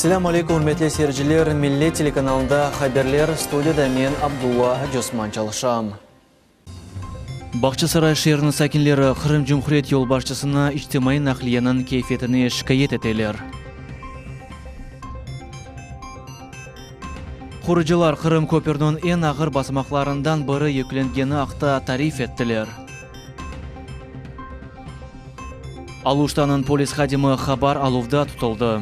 Selâm aleykum, ürmetli seyirciler! Millet telekanalında haberler, studiyada men, Abdulla Acıosman çalışam. Bağçasaray şeeriniñ sakinleri Qırım Cumhuriyet yolbaşçısına içtimaiy naqliyeniñ keyfiyetine şikâyet eteler. Qurucılar Qırım köpürniñ eñ ağır basamaqlarından biri yüklengeni aqta tarif ettiler. Aluştanıñ polis hadimi habar aluvda tutuldı.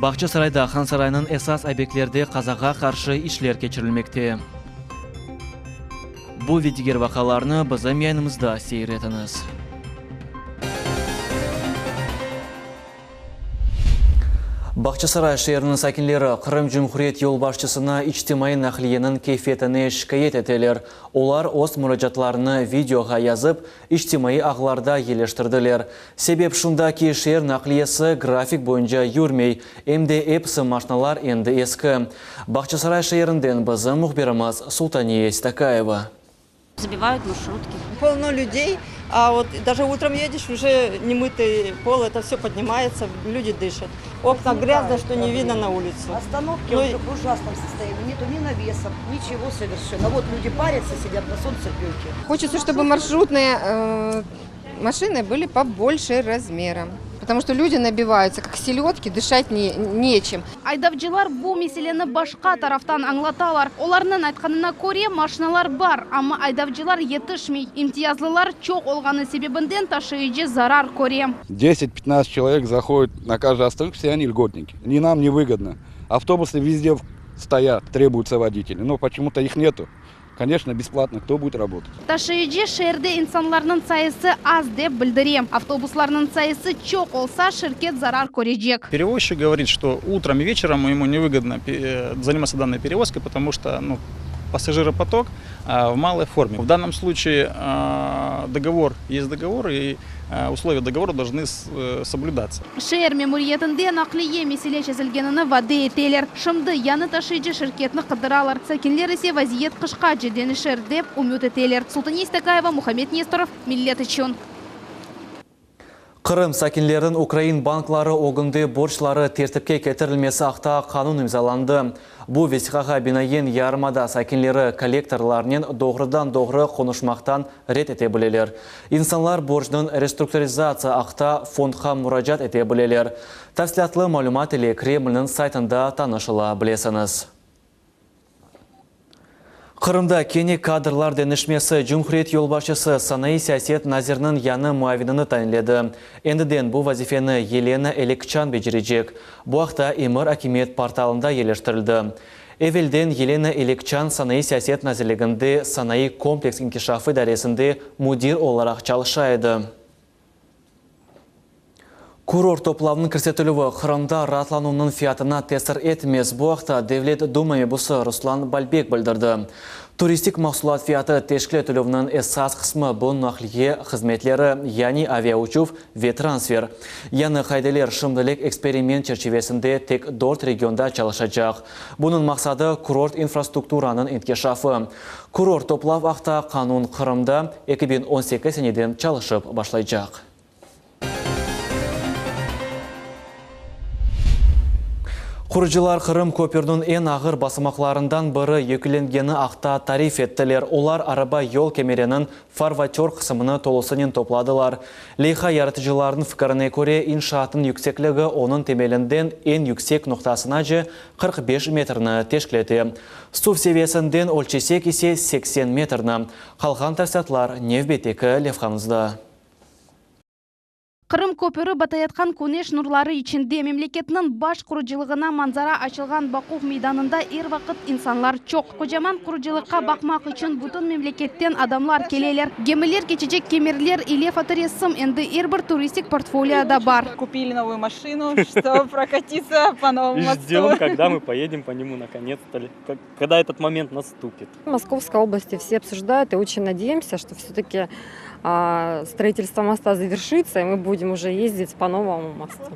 Bağçasarayda Hansaraynıñ esas obyektlerde qazağa qarşı işler keçirilmekte. Bu ve diger vaqalarnı bizim yayınımızda seyir etiñiz. Bağçasaray şeeriniñ sakinleri Qırım Cumhuriyet yolbaşçısına içtimaiy naqliyeniñ keyfiyetine şikâyet eteler. Olar öz muracaatlarını videoğa yazıp, içtimaiy ağlarda yerleştirdiler. Sebep şunda ki, şeer naqliyesi grafik boyunca yürmey, em de episi maşnalar endi eski. Bağçasaray şeerinden bizim mühbirimiz Sultaniye Stakayeva. Zabivayut marşrutki. Polno lüdey, a vot daje utrом ediş, uje nemıtıy pol, eto vse podnimayetsya, lüdi dışat. Okna grâznoye, çto ne vidno na ulicu. Ostanovki uje v ujasnom sostoyanii, netu ni navesov, niçego soverşenno. Vot lüdi paryatsya, sidât na solntseplöke. Хочется, чтобы маршрутные машины были побольше размером, потому что люди набиваются, как селедки, дышать не, нечем. Aydavcılar bu meseleni başqa taraftan añlatalar. Olarnıñ aytqanına köre, maşinalar bar, amma aydavcılar yetişmey. İmtiyazlılar çoq olğanı sebebinden taşıyıcı zarar köre. Deset-pyatnadtsat çelovek zahodit na každую ostanovku, vse oni lgotniki. Ni nam ne vıgodno. Avtobusı vezde stoyat, trebuyutsa voditeli, no počemu-to ih netu. Koneçno, besplatno kto budet rabotat? Taşıyıcı şeerde insanlarnıñ sayısı az, dep bildire. Avtobuslarnıñ sayısı çoq olsa, şirket zarar körecek. Перевозчик говорит, что утром и вечером ему невыгодно заниматься данной перевозкой, потому что, ну, пассажиропоток в малой форме. В данном случае договор есть договор, и условия договора должны соблюдаться. Şeer memuriyetinde naqliye mesele çezilgenini vade eteler. Şimdi yañı taşıyıcı şirketni qıdıralar. Sakinler ise vaziyet qışqace deñişir, dep ümüt eteler. Sultaniye İstakayeva, Muhammed Nestorov, Millet içün. Qırım sakinleriniñ ukrain bankları ögünde borcları tertipke ketirilmesi aqta qanun imzalandı. Bu vesiqağa binaen yarımada sakinleri kollektorlarnen doğrudan-doğru qonuşmaqtan red ete bileler. İnsanlar borcnıñ restrukturizatsiya aqta fondqa muracaat ete bileler. Tafsilâtlı malümat ile Kremlniñ saytında tanış ola bilesiñiz. Qırımda kene kadrlar deñişmesi, cumhuriyet yolbaşçısı sanayı siyaset naziriniñ yañı muavinini tayinledi. Endiden bu vazifeni Yelena Elekçan becerecek. Bu aqta emir akimiyet portalında yerleştirildi. Evelden Yelena Elekçan Sanayı siyaset nazirliginde sanayı kompleks inkişafı idaresinde müdir olaraq çalışa edi. Kurort toplavnıñ kirsetilüvi Qırımda raatlanuvnıñ fiyatına tesir etmez. Bu aqta Devlet Duma mebusı Ruslan Balbek bildirdi. Turistik mahsulat fiyatı teşkil etilüvniñ esas qısmı bu naqliye hızmetleri, yani aviauçuv ve transfer. Yañı qaideler şimdilik eksperiment çerçivesinde tek dört regionda çalışacaq. Bunıñ maqsadı, kurort infrastrukturanıñ inkişafı. Kurort toplav aqta qanun Qırımda 2018 seneden çalışıp başlaycaq. Qurucılar Qırım köpürniñ eñ ağır basamaqlarından biri yüklengeni aqta tarif ettiler. Olar araba yol kemeriniñ farvatör qısımını tolusınen topladılar. Leyha yaratıcılarınıñ fikirine köre, inşaatnıñ yüksekligi onıñ temelinden eñ yüksek noqtasınace 45 metrni teşkil ete. Suv seviyesinden ölçesek ise 80 metrni. Qalğan tafsilâtlar nevbetteki levhamızda. Qırım köpüri batayatqan küneş nurları içinde, memleketniñ baş qurucılığına manzara açılğan Bakuv meydanında er vaqıt insanlar çoq. Qocaman qurucılıqqa baqmaq içün bütün memleketten adamlar keleler. Gemiler keçecek kemerler ile fotoresim endi er bir turistik portfolioda bar. Kupili novuyu maşinu, çtob prokatitsa po novomu mostu. Jdem, kogda mı poedem po nemu nakonec-to, kogda etot moment nastupit. В Московской области все обсуждают и очень надеемся, что все-таки строительство моста завершится, и мы будем уже ездить по новому мосту.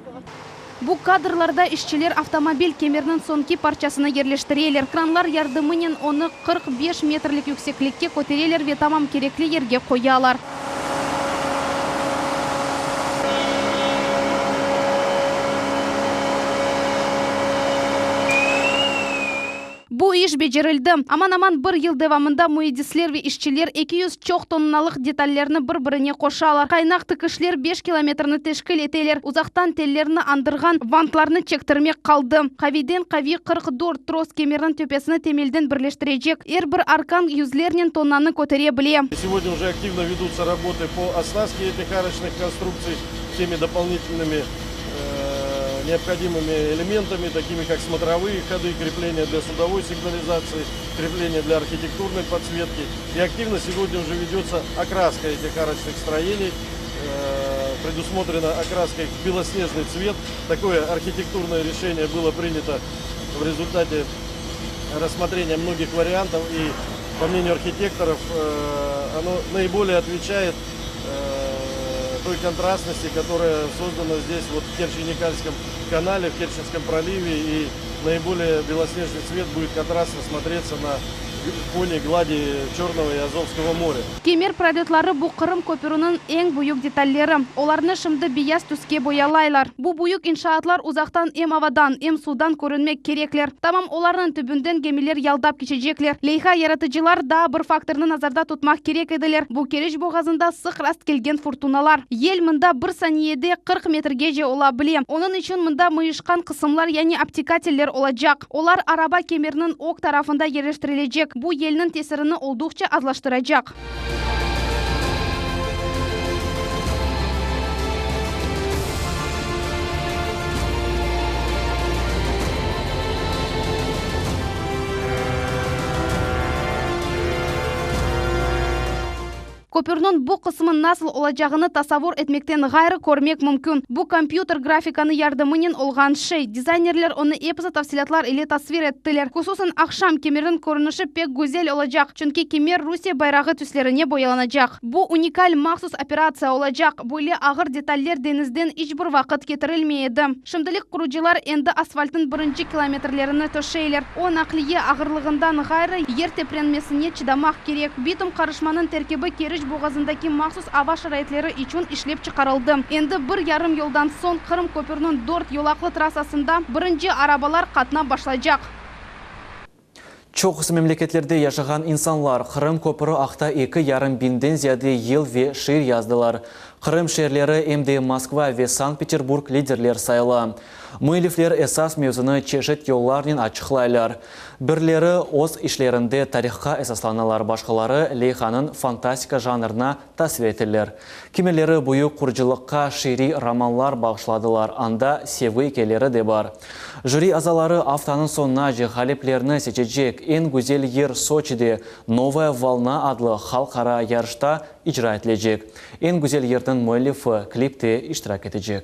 Bu kadrlarda işçiler avtomobil kemerniñ soñki parçasını yerleştireler. Kranlar yardımınen onı 45 metrlik yükseklikke kötereler ve tamam kerekli yerge qoyalar. iş becerildi. Aman-aman bir yıl devamında müendisler ve işçiler 200 çoq tonnalıq detallerni bir-birine qoşalar. Qaynaq tikişler beş kilometrni teşkil eteler. Uzaqtan tellerni añdırğan vantlarnı çektirmek qaldı. Qaviyden qaviy 44 tros kemerniñ töpesini temelden birleştirecek. Er bir arkan yüzlernen tonnanı kötere bile. Segodnâ уже активно ведутся работы по оснастке этих арочных конструкций всеми дополнительными необходимыми элементами, такими как смотровые ходы, крепления для судовой сигнализации, крепления для архитектурной подсветки. И активно сегодня уже ведется окраска этих арочных строений. Предусмотрена окраска их в белоснежный цвет. Такое архитектурное решение было принято в результате рассмотрения многих вариантов. И, по мнению архитекторов, оно наиболее отвечает той контрастности, которая создана здесь, вот в Керчь-Еникальском канале, в Керченском проливе. И наиболее белоснежный цвет будет контрастно смотреться на фоне глади Черного и Азовского моря. Kemer prolötları bu Qırım köpüriniñ eñ büyük detalleri. Olarnı şimdi beyaz tüske boyalaylar. Bu büyük inşaatlar uzaqtan em avadan, em suvdan körünmek kerekler. Tamam olarnıñ tübünden gemiler yaldap keçecekler. Leyha yaratıcılar daa bir faktornı nazarda tutmaq kerek ediler, bu Keriç boğazında sıq rastkelgen furtunalar. Yel mında bir saniyede 40 metrgece ola bile. Onıñ içün mında mıyışqan qısımlar yani obtekateller olacaq. Olar araba kemerniñ ög tarafında yerleştirilecek. Bu yelniñ tesirini olduqça azlaştıracaq. Köpürniñ bu qısmı nasıl olacağını tasavvur etmekten ğayrı körmek mümkün. Bu kompyuter grafikanı yardımınen olğan şey. Dizaynerler onı episi tafsilâtlar ile tasvir ettiler. Hususan aqşam kemerniñ körünişi pek güzel olacaq, çünki kemer Rusiye bayrağı tüslerine boyalanacaq. Bu unikal mahsus operatsiya olacaq, böyle ağır detaller deñizden iç bir vaqıt ketirilmey edi. Şimdilik qurucılar endi asfaltnıñ birinci kilometrlerini töşeyler. O, naqliye ağırlığından ğayrı, yer teprenmesine çıdamaq kerek. Bitum qarışmanıñ terkibi Keriç boğazındaki mahsus ava şaraitleri içün işlep çıqarıldı. Endi bir yarım yıldan soñ Qırım köpüriniñ dört yolaqlı trassasında birinci arabalar qatnap başlaycaq. Çoqusı memleketlerde yaşağan insanlar Qırım köpüri aqta eki yarım biñden ziyade yıl ve şiir yazdılar. Qırım şeerleri em de Moskva ve Sankt-Peterburg liderler sayıla. Müellifler esas mevzunı çeşit yollarnen açıqlaylar. Birleri öz işlerinde tarihqa esaslanalar, başqaları leyhanıñ fantastika janrına tasvir eteler. Kimileri büyük qurucılıqqa şiiriy romanlar bağışladılar, anda sevgi ikâyeleri de bar. Jüri azaları aftanıñ soñunace ğaliplerni seçecek. Eñ güzel yır Soçide Novaya volna adlı halqara yarışta icra etilecek. Eñ güzel yırnıñ müellifi klipte iştirak etecek.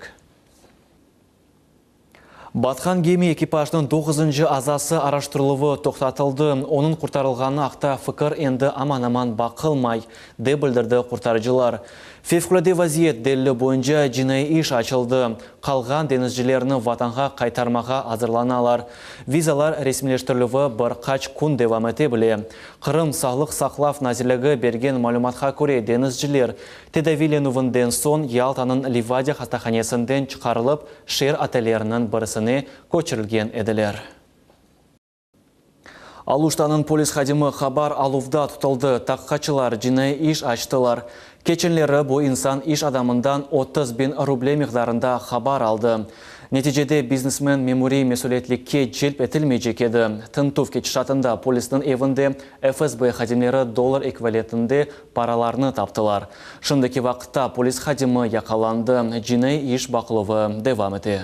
Batqan gemi ekipajınıñ doquzıncı azası araştırıluvı toqtatıldı. Onıñ qurtarılğanı aqta fikir endi aman-aman baqılmay, dep bildirdi qurtarıcılar. Fevqulâde vaziyet delili boyunca cinaiy iş açıldı. Qalğan deñizcilerni vatanğa qaytarmağa azırlanalar. Vizalar resmiyleştirilüvi bir qaç kün devam ete bile. Qırım Sağlıq saqlav nazirligi bergen malümatqa köre, deñizciler tedaviylenüvinden soñ Yaltanıñ Livadiya hastahanesinden çıqarılıp, şeer otelleriniñ birisine köçürilgen ediler. Aluştanıñ polis hadimi habar aluvda tutuldı, taqiqatçılar cinaiy iş açtılar. Keçenleri bu insan iş adamından 30 biñ ruble miqdarında habar aldı. Neticede biznesmen memuriy mesüliyetlikke celp etilmeycek edi. Tintüv ketişatında polisniñ evinde FSB hadimleri dollar ekvivalentinde paralarnı taptılar. Şimdiki vaqıtta polis hadimi yaqalandı, cinaiy iş baqıluvı devam ete.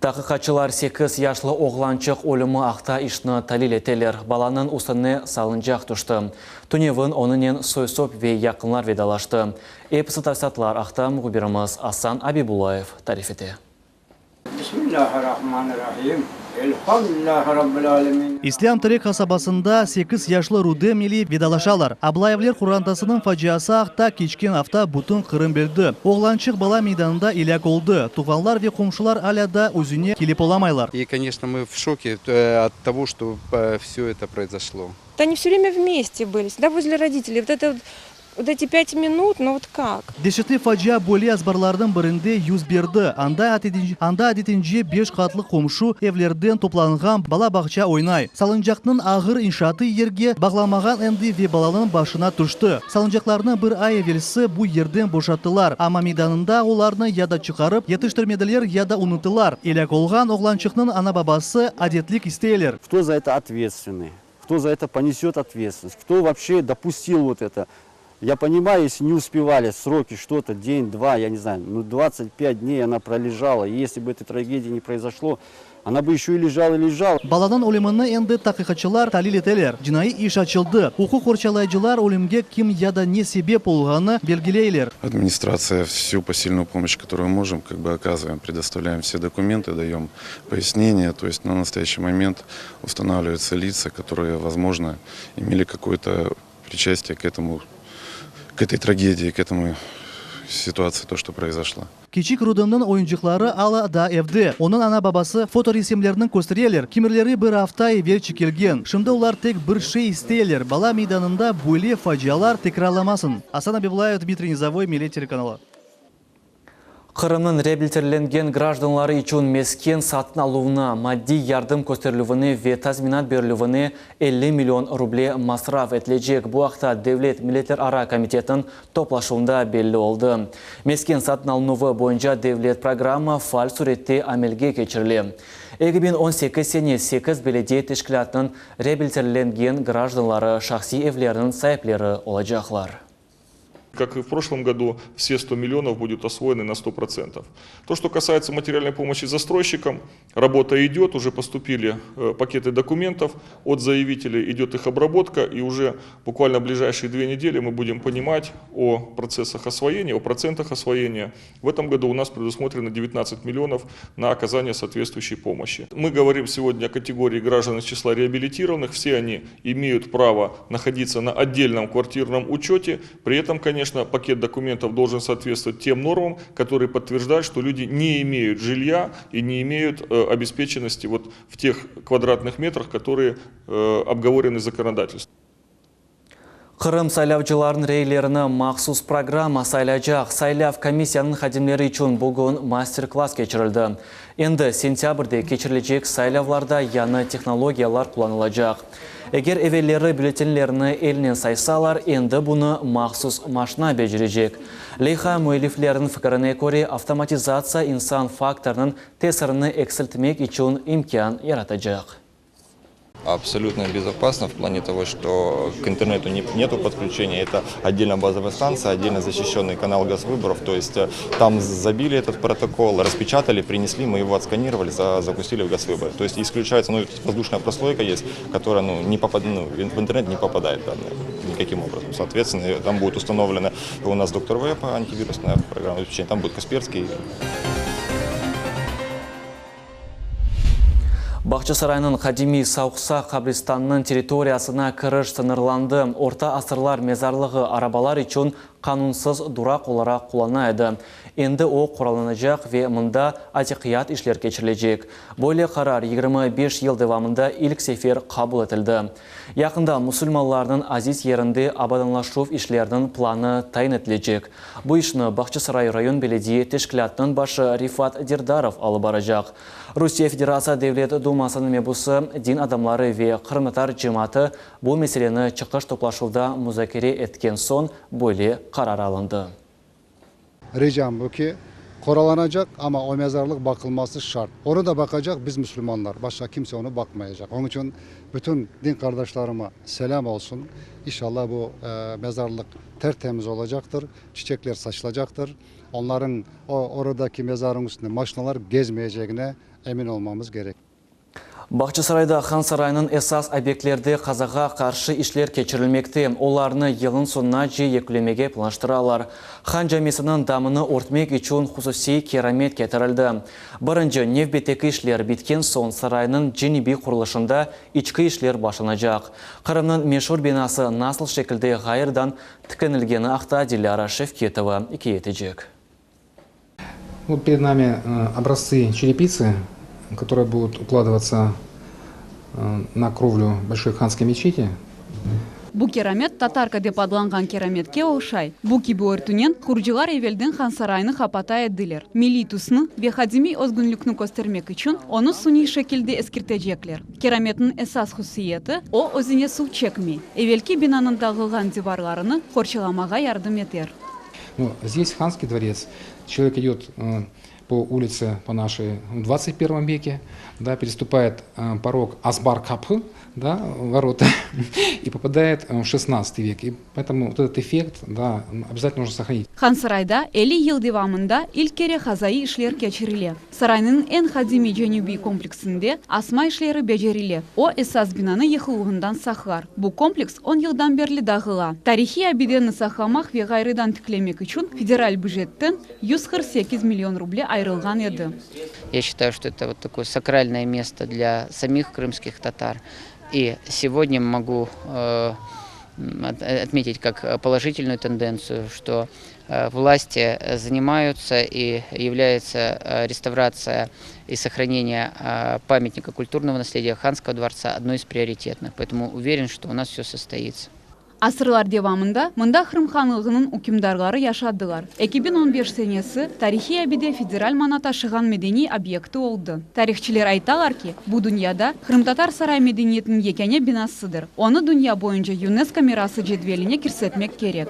Taqiqatçılar 8 yaşlı oğlançıq ölümi aqta işni talil eteler. Balanıñ üstüne salıncaq tüşti. Tünevin onıñnen soy-sop ve yaqınlar vedalaştı. Episi tafsilâtlar aqta mühbirimiz Asan Abibullayev tarif ete. Bismillahirrahmanirrahim. Elhamdülillahi Rabbil alemin. İslâm Terek qasabasında 8 yaşlı Rudem ile vedalaşalar. Ablayevler qorantasınıñ faciası aqta keçken afta bütün Qırım bildi. Oğlançıq bala meydanında elâk oldı. Tuvğanlar ve qomşular alâ daa özüne kelip olamaylar. И, конечно, мы в шоке от того, что все это произошло. Они все время вместе были, всегда возле родителей. Вот это вот. Вот эти пять минут, ну вот как? Deşetli facia böyle azbarlarnıñ birinde yüz berdi, anda anda adetince beş qatlı qomşu evlerden toplanğan bala bağça oynay. Salıncaqnıñ ağır inşaatı yerge bağlanmağan endi ve balanıñ başına tüşti. Salıncaqlarnı bir ay evelsi bu yerden boşattılar, amma meydanında olarnı ya da çıqarıp yetiştirmediler, ya da unuttılar. Elâk olğan oğlançıqnıñ ana-babası adetlik isteyler. Кто за это ответственный? Кто за это понесет ответственность? Кто вообще допустил вот это? Я понимаю, если не успевали сроки, что-то, день, два, я не знаю, ну 25 дней она пролежала. И если бы этой трагедии не произошло, она бы еще и лежала, и лежала. Balanıñ ölümini endi taqiqatçılar talil eteler. Cinaiy iş açıldı. Uquq qorçalayıcılar ölümge kim ya da ne sebep olğanını belgileyler. Администрация всю посильную помощь, которую можем, как бы оказываем, предоставляем все документы, даем пояснения. То есть на настоящий момент устанавливаются лица, которые, возможно, имели какое-то причастие к этому, к этой трагедии, к этому ситуации, то, что произошла. Kiçik Rudemniñ oyuncıqları alâ daa evde. Onıñ ana-babası fotoresimlerni köstereler, kimerleri bir afta evel çekilgen. Şimdi olar tek bir şey isteyler, bala meydanında böyle facialar tekrarlanmasın. Asan Abiblayev, Dmitriy Nizovoy, Millet telekanalı. Qırımnıñ reabilitirlengen grajdanları içün mesken satın aluvına maddiy yardım kösterilüvine ve tazminat berilüvine 50 million ruble masraf etilecek. Bu aqta Devlet milletlerara komitetiniñ toplaşuvında belli oldı. Mesken satın alınuvı boyunca devlet programma faal sürette amelge keçirile. 2018 sene sekiz belediye teşkilâtınıñ reabilitirlengen grajdanları şahsiy evleriniñ saipleri olacaqlar. Как и в прошлом году, все 100 миллионов будут освоены на 100%. То, что касается материальной помощи застройщикам, работа идет, уже поступили э, пакеты документов от заявителей, идет их обработка, и уже буквально в ближайшие две недели мы будем понимать о процессах освоения, о процентах освоения. В этом году у нас предусмотрено 19 миллионов на оказание соответствующей помощи. Мы говорим сегодня о категории граждан из числа реабилитированных, все они имеют право находиться на отдельном квартирном учете, при этом, конечно, пакет документов должен соответствовать тем нормам, которые подтверждают, что люди не имеют жилья и не имеют э, обеспеченности вот в тех квадратных метрах, которые э, обговорены законодательством. Qırım saylavcılarınıñ reylerini mahsus programma saylaycaq. Saylav komissiyanıñ hadimleri içün bugün master-klass keçirildi. Endi sentâbrde keçirilecek saylavlarda yañı tehnologiyalar qullanılacaq. Eger evelleri bülletenlerni elnen saysalar, endi bunı mahsus maşina becerecek. Leyha müellifleriniñ fikrine köre, avtomatizatsiya insan faktorınıñ tesirini eksiltmek içün imkân yaratacaq. Абсолютно безопасно в плане того, что к интернету не, нету подключения. Это отдельно базовая станция, отдельно защищенный канал госвыборов. То есть э, там забили этот протокол, распечатали, принесли, мы его отсканировали, за, запустили в госвыборы. То есть исключается, ну, воздушная прослойка есть, которая ну, не попад, ну, в интернет не попадает данные никаким образом. Соответственно, там будет установлена у нас Доктор Веб, антивирусная программа обеспечения, там будет Касперский. Bağçasaraynıñ qadimiy Sauhsaq qabristanınıñ territoriyasına kiriş sıñırlandı. Orta asırlar mezarlığı arabalar içün qanunsız duraq olaraq qullana edi. Endi o qoralanacaq ve mında atiqiyat işler keçirilecek. Böyle qarar 25 yıl devamında ilk sefer qabul etildi. Yaqında musulmanlarnıñ aziz yerinde abadanlaşuv işleriniñ planı tayin etilecek. Bu işni Bağçasaray rayon belediye teşkilâtınıñ başı Rifat Derdarov alıp baracaq. Rusiye Federatsiya Devlet Dumasınıñ mebusı, din adamları ve qırımtatar cemaatı bu meseleni çıqış toplaşuvda muzakere etken soñ böyle qarar alındı. Ricam bu ki, qoralanacaq, amma o mezarlıq baqılması şart. Onı da baqacaq biz musulmanlar, başqa kimse onı baqmayacaq. Onıñ içün bütün din qardaşlarıma selâm olsun. İnşallah bu mezarlıq ter-temiz olacaqtır, çiçekler saçılacaqtır. Onlarıñ o oradaki mezarıñ üstünde maşinalar gezmeyecegine emin olmamız kerek. Bağçasarayda Han sarayınıñ esas obyektlerde qazağa qarşı işler keçirilmekte. Olarnı yılnıñ soñunace yekünlemege planlaştıralar. Han camisiniñ damını örtmek içün hususiy keramet ketirildi. Birinci nevbetteki işler bitken soñ saraynıñ cenübiy qurulışında içki işler başlanacaq. Qırımnıñ meşur binası nasıl şekilde ğayrıdan tiklenilgeni aqta Dilâra Şevketova ikâye etecek. Вот перед нами э, образцы черепицы, которые будут укладываться э, на кровлю Большой Ханской мечети. Bu kiramet tatarka dep adlanğan kirametke oşay. Bu kibi örtünen qurucılar evelden Hansaraynı qapata ediler. Milliy tüsni ve qadimiy özgünlikni köstermek içün onı suniy şekilde eskirtecekler. Kirametniñ esas hususiyeti, o, özüne suv çekmey, evelki binanıñ dağılğan divarlarını qorçalamağa yardım eter. Но здесь Ханский дворец, человек идет по улице, по нашей, в 21 веке, да, переступает порог Азбар-Капы, да, ворота, и попадает в 16 век. И поэтому вот этот эффект, да, обязательно нужно сохранить. Hansarayda 50 yıl devamında ilk kere qazaiy işler keçirile. Saraynıñ eñ qadimiy cenübiy kompleksinde asma işleri becerile, o, esas binanı yıqıluvından saqlar. Bu kompleks on yıldan berli dağıla. Tarihiy abideni saqlamaq ve ğayrıdan tiklemek içün federal bücetten 148 million ruble ayırılğan edi. Я считаю, что это вот такое сакральное место для самих крымских татар. И сегодня могу отметить как положительную тенденцию, что власти занимаются и является реставрация и сохранение памятника культурного наследия Ханского дворца одной из приоритетных. Поэтому уверен, что у нас все состоится. Asırlar devamında mında Qırım Hanlığınıñ ükümdarları yaşadılar. 2015 senesi tarihiy abide federal mana taşığan medeniy obyekti oldı. Tarihçiler aytalar ki, bu dünyada qırımtatar saray medeniyetiniñ yekâne binasıdır. Onı dünya boyunca UNESCO mirası cedveline kirsetmek kerek.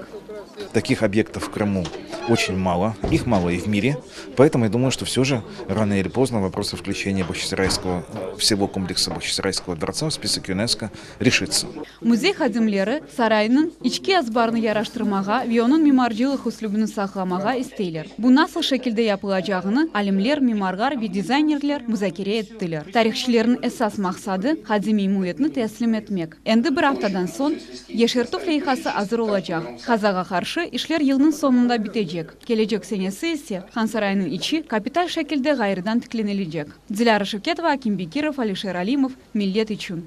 Таких объектов в Крыму очень мало, их мало и в мире, поэтому я думаю, что все же рано или поздно вопрос о включении Бахчисарайского, всего комплекса Бахчисарайского дворца в список ЮНЕСКО решится. Müzey hadimleri saraynıñ içki azbarını yaraştırmağa ve onıñ mimarcılıq üslübini saqlamağa isteyler. Bu nasıl şekilde yapılacağını alimler, mimarlar ve dizaynerler muzakere ettiler. Tarihçilerniñ esas maqsadı, qadimiy müitni teslim etmek. Endi bir aftadan soñ yeşertüv leyhası azır olacaq. Qazağa qarşı işler yılnıñ soñunda bitecek. Kelecek senesi ise Hansaraynıñ içi kapital şekilde ğayrıdan tiklenilecek. Dilâra Şevketova, Akim Bekirov, Alişer Alimov, Millet içün.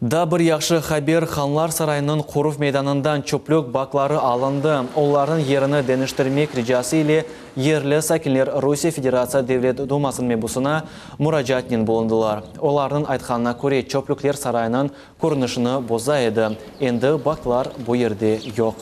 Daa bir yahşı haber, Hanlar sarayınıñ qoruv meydanından çöplük bakları alındı. Olarnıñ yerini deñiştirmek ricası ile yerli sakinler Rusiye Federatsiya Devlet Dumasınıñ mebusına muracaatnen bulundılar. Olarnıñ aytqanına köre, çöplükler saraynıñ körünişini boza edi. Endi baklar bu yerde yoq.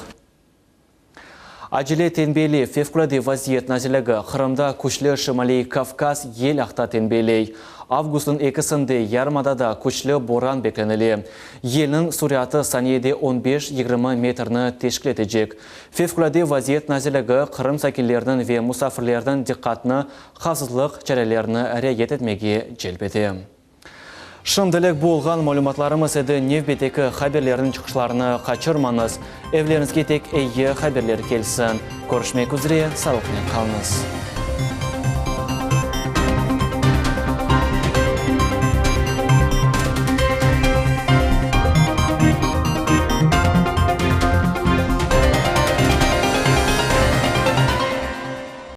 Acele tenbiyeli Fevqulâde vaziyet nazirligi Qırımda küçlü Şimaliy Kavkaz yel aqta tenbiyeley. Avgustnıñ ekisinde yarımadada küçlü boran beklenile. Yelniñ surâtı saniyede on beş, 20 metrni teşkil etecek. Fevqulâde vaziyet nazirligi Qırım sakinleriniñ ve musafirleriniñ diqqatını havfsızlıq çarelerini riayet etmege celp ete. Şimdilik bu olğan malümatlarımız edi, nevbetteki haberlerniñ çıqışlarını qaçırmañız. Evleriñizge tek eyi haberler kelsin. Körüşmek üzre, sağlıqnen qalıñız.